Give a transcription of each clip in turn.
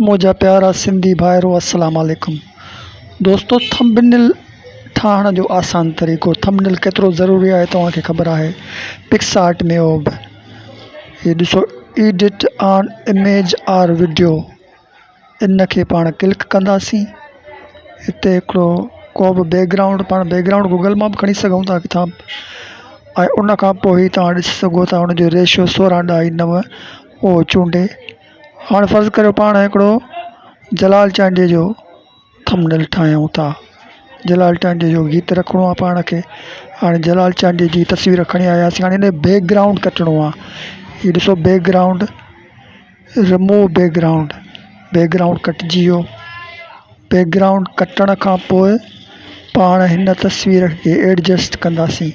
منهنجا پيارا سنڌي ڀائرو السلام عليڪم دوستو ٿمبنيل ٺاهڻ جو آسان طريقو ٿمبنيل ڪيترو ضروري آهي توهان کي خبر آهي پڪس آرٽ ۾ اهو به هي ڏسو edit on image or video ان کي پاڻ ڪلڪ ڪنداسين هتي هڪڙو ڪو به بيڪ گرائونڊ پاڻ بيڪ گرائونڊ گوگل مان به کڻي سگهون ٿا ڪٿان ۽ ان کان پوء هي توهان ڏسي سگهو ٿا ان جو ريشو سورهن ڏهائي نو اهو چونڊي هاڻ فرض ڪريو پاڻ هڪڙو جلال چانڊيي جو ٿمنيل ٺاهيون ٿا جلال چانڊيي جو گيت رکڻو آهي پاڻ کي هاڻي جلال چانڊيي جي تصوير کڻي آياسين هاڻي هن جو بيڪ گرائونڊ ڪٽڻو آهي هي ڏسو background remove background background ڪٽجي ويو بيڪ گرائونڊ ڪٽڻ کان پوءِ پاڻ هن تصوير کي ايڊجسٽ ڪنداسين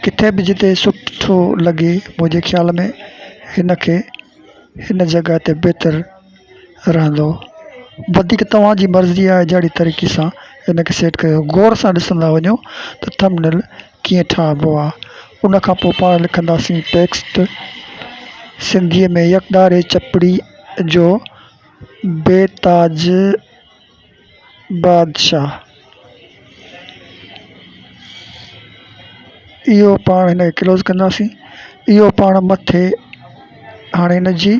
ڪٿي به جتي سٺو لڳي منهنجي خيال ۾ هن کي هن جڳهه تي بهتر رهندو. وڌيڪ توهان جي مرضي آهي جهڙي طريقي سان هن کي سيٽ ڪيو. غور سان ڏسندا وڃو ته ٿمب نيل ڪيئن ٺاهبو آهي. ان کان پوء پاڻ لکنداسين ٽيڪسٽ سنڌيء ۾ يڪداري چپڙي جو بي تاج بادشاهه. اهو پاڻ هن کي ڪلوز ڪنداسين. اهو پاڻ مٿي هاڻي هن جي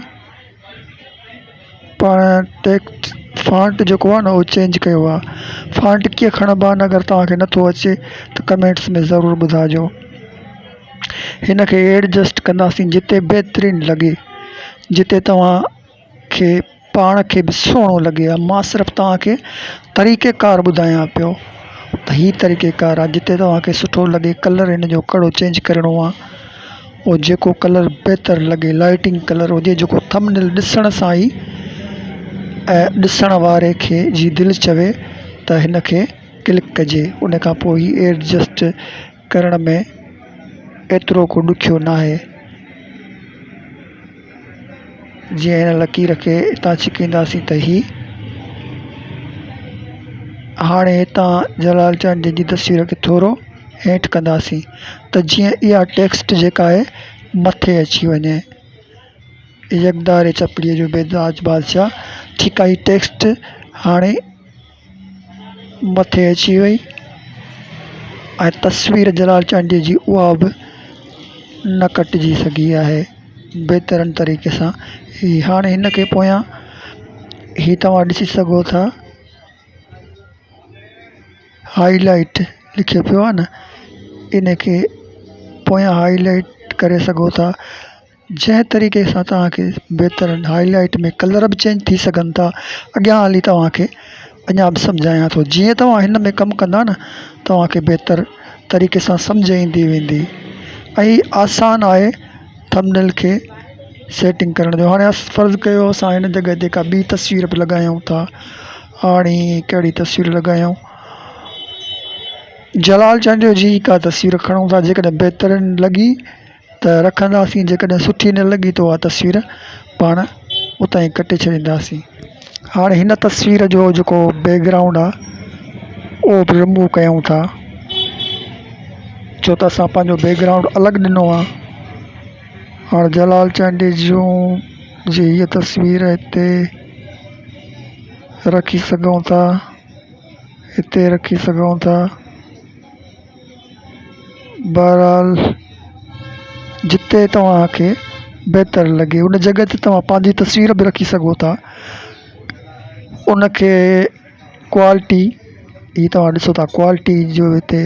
پاڻ ٽيڪسٽ فانٽ جيڪو آهي نه اهو چينج ڪيو آهي. فانٽ ڪيئن کڻبا آهن اگر توهان کي نٿو اچي ته ڪمينٽس ۾ ضرور ٻڌائجو. هن کي ايڊجسٽ ڪنداسين جتي بهترين لڳي جتي توهان کي پاڻ کي به سهڻو لڳي ها مان صرف توهان کي طريقي ڪار ٻڌايان پيو ته هي طريقي ڪار آهي جتي توهان کي سٺو لڳي ڪلر هن جو ڪهڙو چينج ڪرڻو آهي اهو جيڪو ڪلر بهتر لڳي لائيٽنگ ڪلر هجي جيڪو ٿمب نيل ڏسڻ سان ئي ۽ ڏسڻ واري کي جي دل چوي ته هن کي ڪلڪ ڪجي ان کان پوءِ هي ايڊجسٽ ڪرڻ ۾ ايترو ڪو ڏکيو ناهي. جيئن هن لڪير کي هتان ڇڪينداسين ته هي هاڻي هتان جلال چانڊيي جي تصوير کي ٿورو هيٺ ڪنداسين ته جيئن اها ٽيڪسٽ جيڪا آهي مٿي اچي وڃي يڪداري چپڙيء جو بيداج بادشاهه ٺيڪ آهي هي ٽيڪسٽ هاڻي مٿي اچي وئي ۽ تصوير جلال چانڊيي جي اها به نه ڪٽجي سگهي آهي بهترين طريقي سان هي هاڻي هن کي پويان هي توهان ڏسي سگهو ٿا هائي لائيٽ لکيو پيو آهي نه ان کي پويان هائي لائيٽ ڪري سگهو ٿا. جنهن طريقي سان توهان کي بهتر هائي لائيٽ ۾ ڪلر به چينج ٿي سگهن ٿا اڳيان هلي توهان کي اڃا به سمجهايان ٿو جيئن توهان هن ۾ ڪم ڪندا نه توهان کي بهتر طريقي سان سمجهه ايندي ويندي ۽ آسان آهي ٿمب نيل کي سيٽنگ ڪرڻ جو هاڻي فرض ڪيو اسان هن جڳهه تي ڪا ٻي تصوير به لڳايون ٿا هاڻي ڪهڙي تصوير لڳايون جلال چانڊيو جي ڪا تصوير کڻون ٿا جيڪڏهن بهترين لڳي ته رکنداسين جيڪڏهن سٺي نه لڳي ته اها تصوير پاڻ اتان ئي ڪٽي ڇڏينداسين هاڻي هن تصوير جو جيڪو بيڪ گرائونڊ آهي اهو به رموو ڪيون ٿا ڇو ته اسان پنهنجو بيڪ گرائونڊ الڳ ڏنو آهي هاڻي جلال چانڊيي جون جي هيءَ تصوير هتي رکي سگهون ٿا هتي رکي سگهون ٿا. بهرحال جتي توهان کي بهتر لڳي ان جڳهه تي توهان پنهنجي تصوير به رکي سگهو ٿا ان کي ڪوالٽي هي توهان ڏسو ٿا ڪوالٽي جو هتي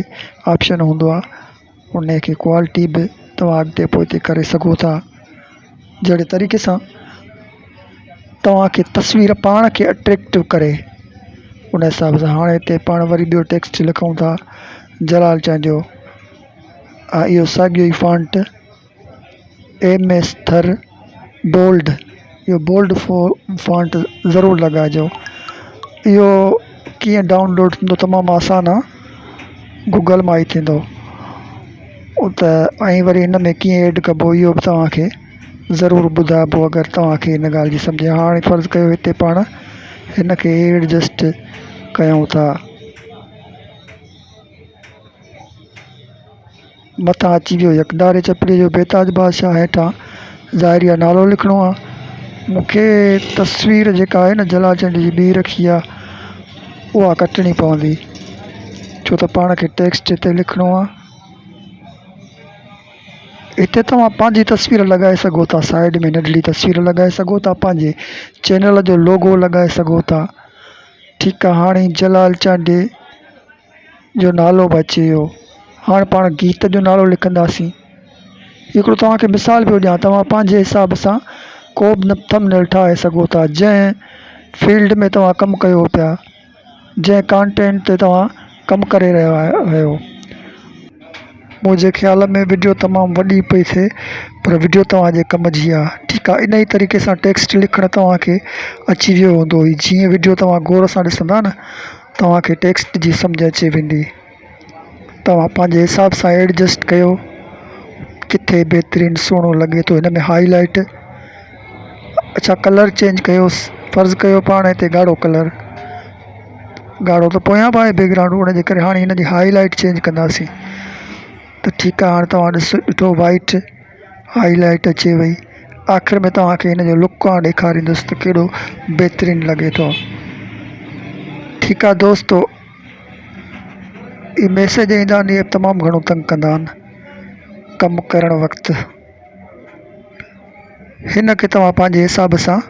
آپشن هوندو آهي ان کي ڪوالٽي به توهان اڳتي پوئتي ڪري سگهو ٿا جهڙي طريقي سان توهان کي تصوير پاڻ کي اٽريڪٽو ڪري ان حساب سان هاڻي هتي پاڻ وري ٻيو ٽيڪسٽ لکون ٿا جلال چانڊيو اهو ساڳيو ئي font M S Thar bold اهو بولڊ فانٽ ضرور لڳائجو اهو ڪيئن ڊائونلوڊ ٿيندو تمام آسان آهي گوگل مان ئي ٿيندو ته ۽ وري هن ۾ ڪيئن ايڊ ڪبو اهو به توهان کي ضرور ٻڌائبو اگر توهان کي هن ڳالهه جي سمجهه هاڻي فرض ڪيو هتي پاڻ هن کي ايڊجسٽ ڪيون ٿا مٿان اچي ويو يڪداري چپڙي جو بيتاج بادشاهه هيٺان ظاهري آهي نالو لکڻو آهي. مون کي تصوير جيڪا آهي نه جلال چنڊ جي ٻي رکي آهي اها ڪٽڻي پوندي ڇو ته پاڻ کي ٽيڪسٽ هتي لکڻو آهي. هتي توهان پنهنجي تصوير لڳائي سگهو ٿا سائيڊ ۾ ننڍڙي تصوير لڳائي سگهو ٿا پنهنجي چينل جو لوگو لڳائي سگهو ٿا ٺيڪ آهي هاڻي جلال چانڊيي جو نالو به اچي ويو هاڻي پاڻ گيت جو نالو لکنداسين هڪڙو توهان کي مثال پيو ڏيان توهان پنهنجي حساب سان ڪو به ٿمبنيل ٺاهي سگهو ٿا جنهن فيلڊ ۾ توهان ڪم ڪيو پيا جنهن ڪانٽينٽ تي توهان ڪم ڪري رهيا آهيو. منهنجي خيال ۾ وڊيو تمام وڏي پئي ٿئي پر وڊيو توهان جي ڪم جي آ ٺيڪ آ انهي طريقي سان ٽيڪسٽ لکڻ توهان کي اچي ويو هوندو هي جيئن وڊيو توهان غور سان ڏسندا نه توهان کي ٽيڪسٽ جي سمجهه اچي ويندي توهان پنهنجي حساب سان ايڊجسٽ ڪيو ڪٿي بهترين سهڻو لڳي ٿو هن ۾ هائي لائيٽ اڇا ڪلر چينج ڪيوس فرض ڪيو پاڻ هتي ڳاڙهو ڪلر ڳاڙهو ته پويان به آهي بيڪ گرائونڊ ان جي ڪري هاڻي هن جي هائي لائيٽ چينج ڪنداسين ته ٺيڪ آهي هاڻي توهان ڏس ڏٺو وائيٽ هائي لائيٽ اچي وئي آخر ۾ توهانکي هن جو لڪ آئون ڏيکاريندس ته ڪهڙو بهترين لڳي ٿو ٺيڪ آهي دوستو اهي ميسيج ايندا آهن اهي تمام گهڻو تنگ ڪندا آهن ڪم ڪرڻ وقت هن کي توهان پنهنجي حساب سان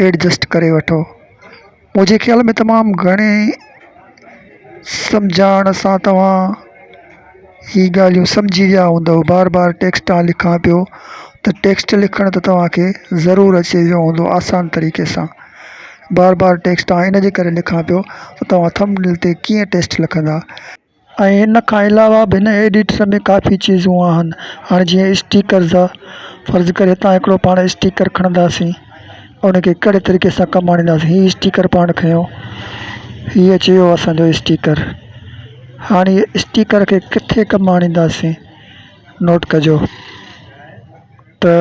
ايڊجسٽ ڪري وٺو منهنجي خيال ۾ تمام گهڻي سمجهائڻ سان توهان هي ڳالهيون سمجهي ويا هوندؤ بار بار ٽيڪسٽ آئون لکان پيو ته ٽيڪسٽ لکڻ ته توهان کي ضرور اچي ويو هوندو آسان طريقي سان بار بار ٽيڪسٽ آئون ان جي ڪري لکان پيو ته توهان ٿمب نيل تي ڪيئن ٽيسٽ لکندا. ۽ ان کان علاوه به هن ايڊيٽر ۾ ڪافي چيزون آهن هاڻي جيئن اسٽيڪرز آ فرض ڪري هتان هڪڙو پاڻ اسٽيڪر کڻنداسين ان کي ڪهڙي طريقي سان ڪم آڻينداسين هي اسٽيڪر پاڻ کنيو هي اچي ويو اسانجو اسٽيڪر هاڻي اسٽيڪر کي ڪٿي ڪم آڻينداسين نوٽ ڪجو ته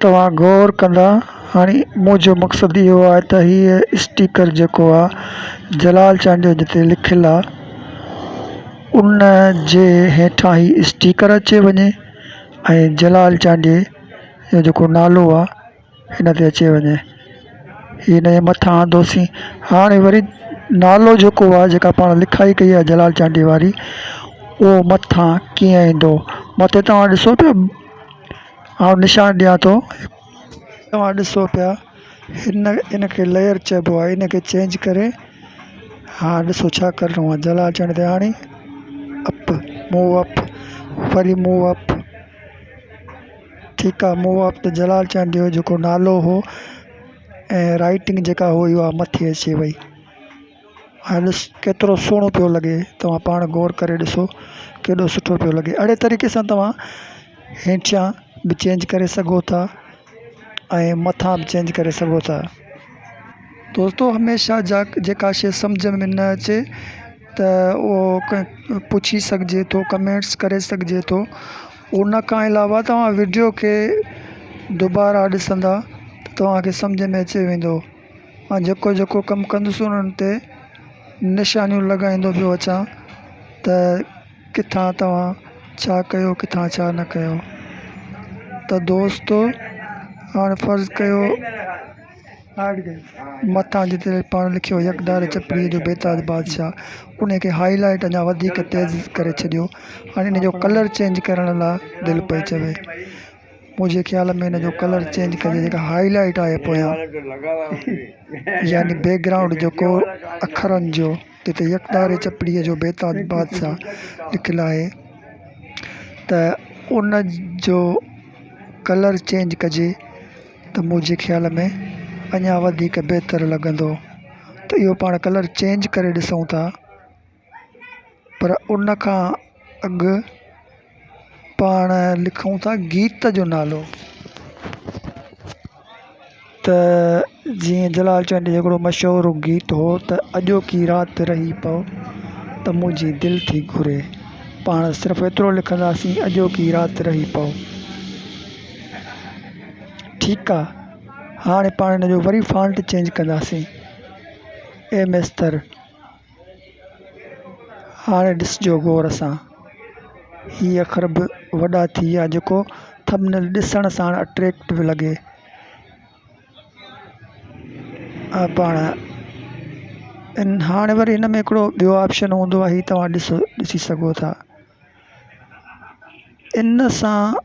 توهان غور ڪندا هاڻي منهنجو مقصد اهو آهي ته هيء اسٽيڪر جيڪو آهي جلال چانڊيو جتي لکيل آهي ان جي هيٺان هي اسٽيڪر اچي وڃي ۽ جلال چانڊيي جو جيڪو نالو آهي هن تي اچي وڃي هي هن جي مٿان آندوسين هاڻي وري نالو جيڪو آهي جيڪا پاڻ لکائي ڪئي آهي جلال چانڊيي واري اهو مٿان ڪيئن ايندو مٿي توهان ڏسو پيا آئون نشان ڏيان ٿو توهان ڏسو پيا هن ان کي ليئر چئبو آهي ان کي چينج ڪري ها ڏسو ڇا ڪرڻو آهي جلال چانڊيي تي هاڻي اپ موو اپ وري موو اپ ٺيڪ آ مون وقت جلال چانڊيو جيڪو نالو هو ۽ رائيٽنگ جيڪا هئي اها مٿي اچي وئي هاڻي ڏس ڪيترو سهڻو پيو لڳي توهان پاڻ غور ڪري ڏسو ڪيڏو سٺو پيو لڳي اهڙي طريقي سان توهان هيٺيان به چينج ڪري سگهو ٿا ۽ مٿان به چينج ڪري سگهو ٿا. دوستو هميشه جا جيڪا شي سمجهه ۾ نه اچي ته اهو ڪنهن پڇي سگهجي ٿو ڪمينٽس ڪري سگهجي ٿو ان کان علاوه توهان وڊيو کي دوباره ڏسندا ته توهان کي سمجهه ۾ اچي ويندو مان جيڪو جيڪو ڪم ڪندس انهن تي نشانيون لڳائيندو پيو اچان ته ڪٿان توهان ڇا ڪيو ڪٿان ڇا نه ڪيو ته دوستو هاڻي فرض ڪيو مٿان جتي پاڻ لکيو يڪدار چپڙيء جو بيتاج بادشاهه ان کي هائي لائيٽ اڃا وڌيڪ تيز ڪري ڇڏيو هاڻي ان جو ڪلر چينج ڪرڻ لاء دل پئي چوي منهنجي خيال ۾ ان جو ڪلر چينج ڪجي جيڪا هائي لائيٽ آهي پويان يعني بيڪ گرائونڊ جيڪو اکرن جو جتي يڪدار چپڙيء جو بيتاج بادشاهه لکيل آهي ته ان جو ڪلر چينج ڪجي ته منهنجي خيال ۾ اڃا وڌيڪ بهتر لڳندو ته اهو پاڻ ڪلر چينج ڪري ڏسون ٿا پر ان کان اڳ پاڻ لکون ٿا گيت جو نالو ته جيئن جلال چانڊيي جو هڪڙو مشهور گيت هو ته اڄوڪي رات رهي پئو ته منهنجي دل ٿي گهري پاڻ صرف ايترو لکنداسين اڄوڪي رات رهي پئو. ٺيڪ آ هاڻي پاڻ هن جو وري فانٽ چينج ڪنداسين ايم ايس تر هاڻي ڏسجو غور سان هي اکر به وڏا ٿي ويا جيڪو ٿمب نيل ڏسڻ سان اٽريڪٽو لڳي. پاڻ ان هاڻي وري هن ۾ هڪڙو ٻيو آپشن هوندو آهي هي توهان ڏسو ڏسي سگهو ٿا ان سان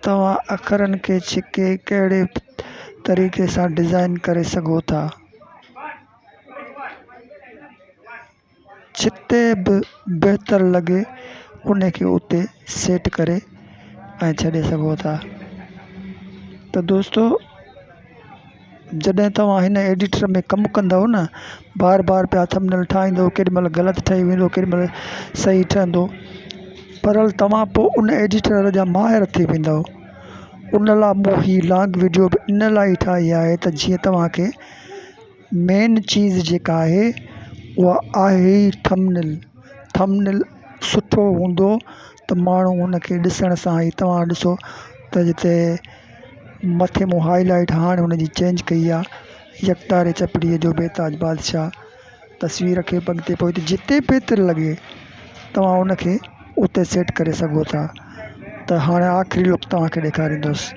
توهان اکرن کي ڇڪي ڪهڙي طريقي سان ڊزائن ڪري سگهو ٿا جتي به بهتر لڳي ان کي اتي سيٽ ڪري ۽ ڇڏي سگهو ٿا ته دوستو جڏهن توهان هن ايڊيٽر ۾ ڪم ڪندؤ نه بار بار پيا ٿمبنيل ٺاهيندؤ ڪيڏي مهل غلط ٺهي ويندو ڪيڏي مهل صحيح ٺهندو پر توهان پوءِ ان ايڊيٽر جا ماهر ٿي ويندؤ ان لاءِ مون هي لانگ وڊيو به ان لاءِ ئي ٺاهي آهي ته جيئن توهان کي مين چيز جيڪا آهي اها آهي ئي ٿمبنيل ٿمبنيل سٺو هوندو ته ماڻهو ان کي ڏسڻ سان ئي توهان ڏسو ته جتي مٿي مون هاءِ لائيٽ هاڻي هن جي چينج ڪئي آهي يڪتاري چپڙيءَ جو بيتاج بادشاهه تصوير کي به اڳتي پوئتي جتي بهتر لڳي توهان ان کي اتي سيٽ ڪري سگهو ٿا ته هاڻي آخري لڪ توهان کي ڏيکاريندس.